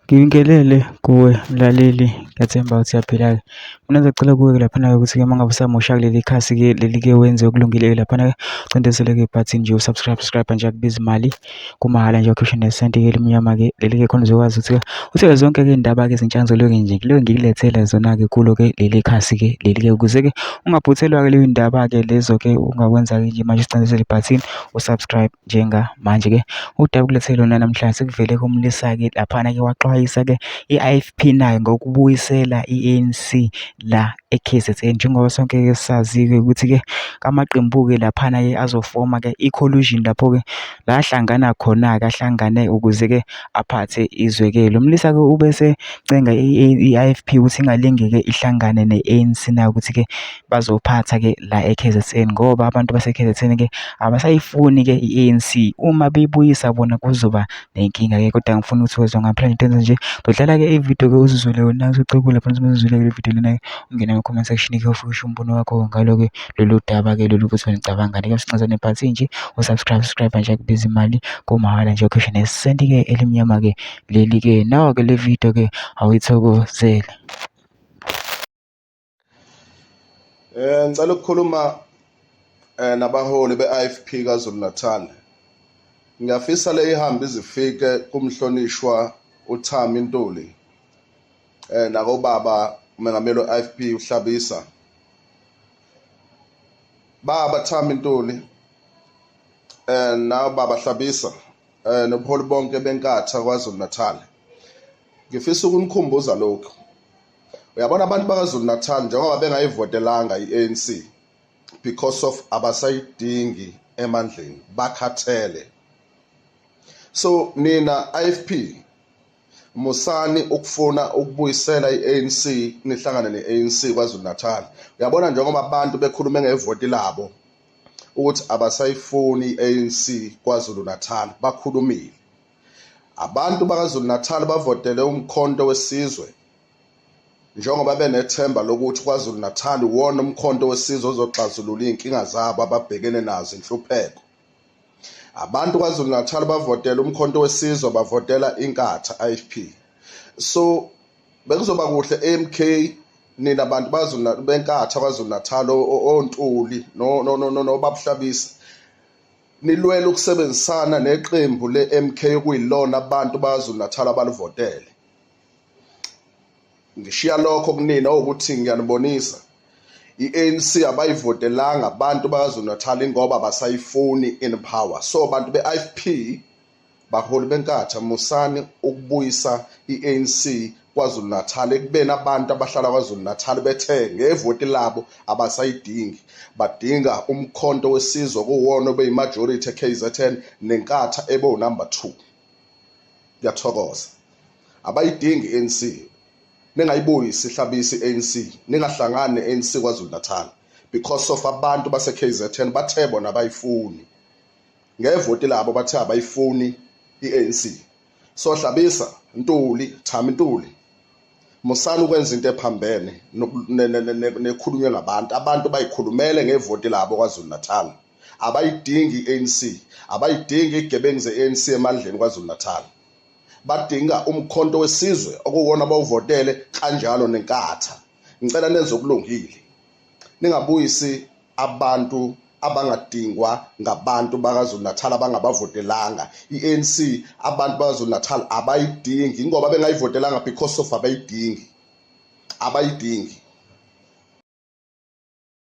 Ngibingelele kuwe mlaleli, ngiyathemba ukuthi uyaphila-ke. Mina ngizocela kuwe-ke laphana-ke ukuthi-ke uma ngabe usamusha kuleli khasi-ke leli-ke wenze okulungile-ke laphana-ke, ucindezele-ke ibhathini nje u-subscribe, subscribe nje akubizi imali, kumahhala nje awukhishwe nesenti-ke elimnyama-ke leli-ke khona uzokwazi ukuthi-ke uthole zonke-ke iy'ndaba-ke ezintsha ngizoloke nje ngiloke ngikulethela zona-ke kulo-ke leli khasi-ke leli-ke ukuze-ke ungaphuthelwa-ke leyo y'ndaba-ke lezo-ke ungakwenza-ke nje manje ucindezele ibhathini u-subscribe. Njengamanje-ke udaba okulethele lona namhlanje sekuvele kumlisa-ke laphana-ke waxwayisa-ke i-IFP nayo ngokubuyisela i-ANC la e-KZN njengoba sonke-ke sazi-ke ukuthi-ke amaqembu-ke laphana-ke azofoma-ke i-coalition lapho-ke la ahlangana khona-ke ahlangane ukuze-ke aphathe izwe-ke. Lo mlisa-ke ubesecenga i-IFP ukuthi ingalinge-ke ihlangane ne-ANC na ukuthi-ke bazophatha-ke la e-K_Z_N ngoba abantu base-K_Z_N-ke abasayifuni-ke i-A_N_C. Uma beyibuyisa bona kuzoba nenkinga-ke kodwa angifuni ukuthi wezwa ngaphandle into enze nje. Ngizodlala-ke ividiyo-ke uzizwele wena usocekula phansi uma uzizwele le vidiyo lena-ke ungene kuma-comment section-ke ufike usho umbono wakho ngalo-ke lolu daba-ke lolu ukuthi wena ucabangani. Ke sincazane phansi nje u-subscribe subscribe nje akubiza imali kumahhala nje ukhishwe nesenti-ke elimnyama-ke leli-ke. Nawa-ke le vidiyo-ke awuyithokozele. Ngicela ukukhuluma nabaholi be-IFP KwaZulu Natal. Ngiyafisa le ihambe izifike kumhlonishwa uThami Ntuli nakobaba umengameli we-IFP uHlabisa. Baba Thami Ntuli nawe baba Hlabisa nobuholi bonke beNkatha KwaZulu Natal. Ngifisa ukunikhumbuza lokhu. Uyabona abantu bakaZulu Natal njengoba bengayivotelanga i-ANC because of abasayidingi emandleni bakhathele. So nina IFP musani ukufuna ukubuyisela i-ANC nihlangane ne-ANC KwaZulu Natal. Uyabona njengoba abantu bekhulume ngevoti labo ukuthi abasayifuni i-ANC KwaZulu Natal bakhulumile. Abantu bakaZulu Natal bavotele uMkhonto weSizwe njengoba benethemba lokuthi KwaZulu Natal iwona uMkhonto weSizwe ozoxazulula iy'nkinga zabo ababhekene nazo inhlupheko. Abantu KwaZulu Natal bavotele uMkhonto weSizwe bavotela Inkatha IFP. So bekuzoba kuhle MK nina bantu baZulu beNkatha KwaZulu Natal oNtuli no no no noBabuhlabisa nilwela ukusebenzisana neqembu le-MK okuyilona abantu baZulu Natal abalivotele. Ngishiya lokho kunina ukuthi ngiyanibonisa i-ANC abayivotelanga abantu baKwaZulu Natal ngoba basayifuni in power. So bantu be-IFP baholi beNkatha musani ukubuyisa i-ANC KwaZulu Natal ekubeni abantu abahlala KwaZulu Natal bethe ngevoti labo abasayidingi badinga umkhonto wesizwe kuwona obeyimajority eKZN neNkatha ebe unumber 2. Ngiyathokoza. Abayidingi i-ANC. Ningayibuyisi ihlabisi i-ANC, ningahlangani ne-ANC KwaZulu Natal because of abantu base-KZN bathe bona abayifuni. Ngevoti labo bathe abayifuni i-ANC. So Hlabisa, Ntuli, Thami Ntuli, musani ukwenza into ephambene nekhulunywe ngabantu. Abantu bayikhulumele ngevoti labo KwaZulu Natal. Abayidingi i-ANC, abayidingi igebengu ze-ANC emandleni KwaZulu Natal. Badinga umkhonto wesizwe okuwona bawuvotele kanjalo neNkatha. Ngicela nenze okulungile. Ningabuyisi abantu abangadingwa ngabantu bakaZulu Natal abangabavotelanga. I-ANC abantu bakaZulu Natal abayidingi ngoba bengayivotelanga because of abayidingi. Abayidingi.